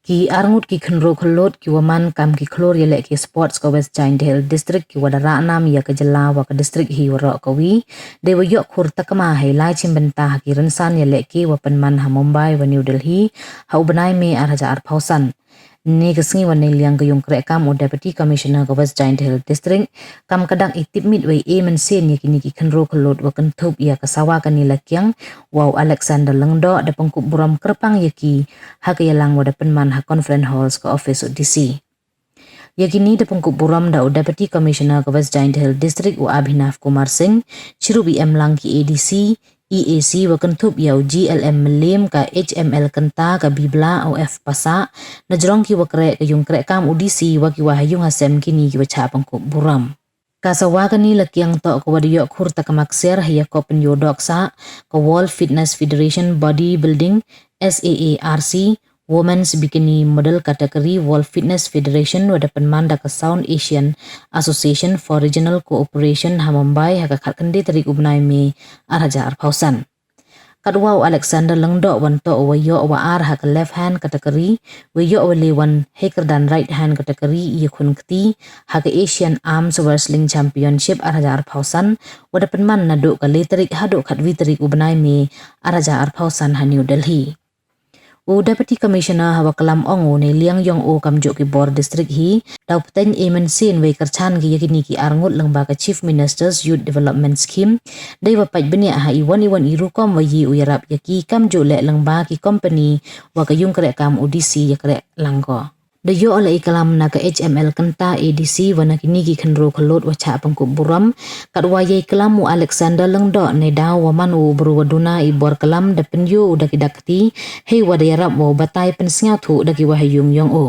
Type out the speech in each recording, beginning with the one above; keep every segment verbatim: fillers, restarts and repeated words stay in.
Ki arngut ki khynroo khyllood ki wa man kam ki khlur yaleh ki sports ka West Jaiñtia Hills District ki wa da rah nam ya ka jylla wa ka district hi waroh kawi, dei wa yoh khur takma hei lai chimbynta ha ki rynsan yaleh ki wa pynman ha Mumbai wa New Delhi ha u bnai May ar hajar arphaw san. Ynne ka sngi wa neiliang ka yung krehkaam u Deputy Commissioner ka West Jaiñtia Hills District, kam ka dak i tipmit wei e mynsiem ya kini ki khynroo khyllood wa kynthup ya ka Sawakani Lakiang wa u Alexander Lyngdoh da pynkup burom kyrpang ya ki ha ka yalang wa da pynman ha Conference Halls ka office u D C. Ya kini da pynkup burom da u Deputy Commissioner ka West Jaiñtia Hills District u Abhinav Kumar Singh, chirup i emlang ki A D C, E A C wa kynthup ya u G L M Mylliem, ka H M L Kynta, ka Bibla, u F Passah, najrong ki wa kreh ka yung krehkaam u D C wa ki wa ha yung ha sem kini ki wa chah pynkup burom. Ka Sawakani Lakiang toh ka wa da yoh khur takma ksiar ha ya ka pynyoh dohksah ka World Fitness Federation Bodybuilding, S A A R C, Women's Bikini Model Category, World Fitness Federation wa da pynman da ka South Asian Association for Regional Cooperation ha Mumbai ha ka khatkhynde tarik u bnai May ar hajar arphaw san. Katwa u Alexander Lyngdoh wan toh wa yoh wa ar ha ka left hand category, wa yoh wa le wan hei kyrdan right hand category i yakhun kti ha ka Asian Arms Wrestling Championship ar hajar arphaw san, wa da pynman naduh ka le tarik haduh khatwi tarik u bnai May ar hajar arphaw san ha New Delhi. U Deputy Commissioner ha wa klam ong u neiliang yong u kamjooh ki bor district hi, daw pteng e mynsiem wei kyrchan ki ya kini ki arngut lyngba ka Chief Minister's Youth Development Scheme, dei wa pait bniah ha iwan iwan i rukom wa ye u yarap ya ki kamjooh leh lyngba ki company wa ka yung krehkaam u D C ya kreh lang ko. Da yoh leh i klam na ka H M L Kynta A D C wa na kini ki khynroo khyllood wa chah pynkup burom, katwa ya i klam u Alexander Lyngdoh, neidaw wa man u bru wa duna i bor klam da pynyoh u da ki dak kti, hei wa da yarap wa u batai pynsñiawthooh da ki wa ha yung yong u.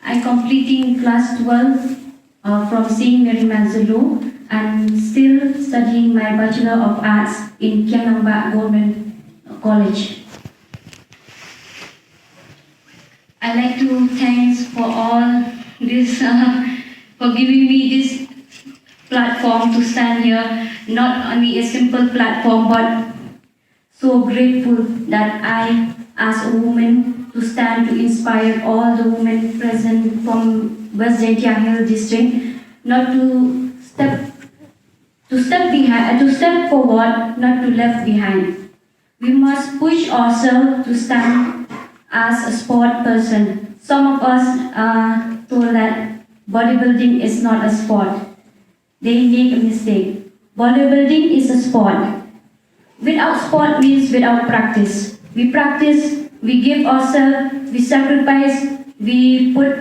I completing class twelve, uh, from Saint Mary Manzolo and still studying my Bachelor of Arts in Kiang Nangbah Government College. I'd like to thanks for all this, uh, for giving me this platform to stand here. Not only a simple platform, but so grateful that I, as a woman, to stand to inspire all the women present from West Jaiñtia Hills District, not to step, to step behind, to step forward, not to left behind. We must push ourselves to stand as a sport person. Some of us are told that bodybuilding is not a sport. They make a mistake. Bodybuilding is a sport. Without sport means without practice. We practice, we give ourselves, we sacrifice, we put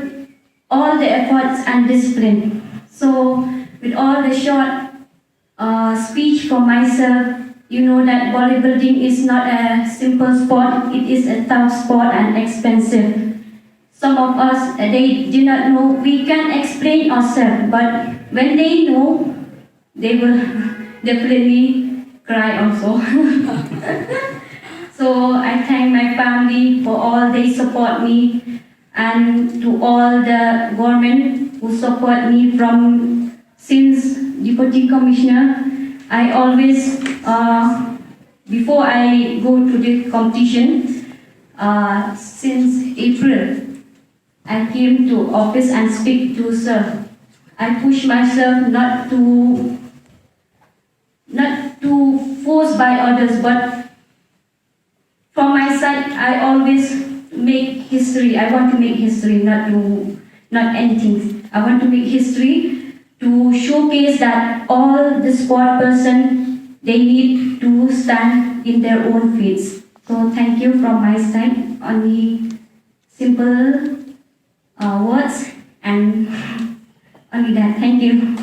all the efforts and discipline. So, with all the short, uh, speech for myself, you know that bodybuilding is not a simple sport. It is a tough sport and expensive. Some of us, uh, they do not know. We can explain ourselves, but when they know, they will definitely cry also. So I thank my family for all they support me, and to all the government who support me from since Deputy Commissioner. I always, uh, before I go to the competition, uh, since April, I came to office and speak to sir. I push myself not to, not to force by others, but from my side, I always make history. I want to make history, not to, not anything. I want to make history to showcase that all the sport person, they need to stand in their own feet. So thank you from my side. Only simple, uh, words and only that. Thank you.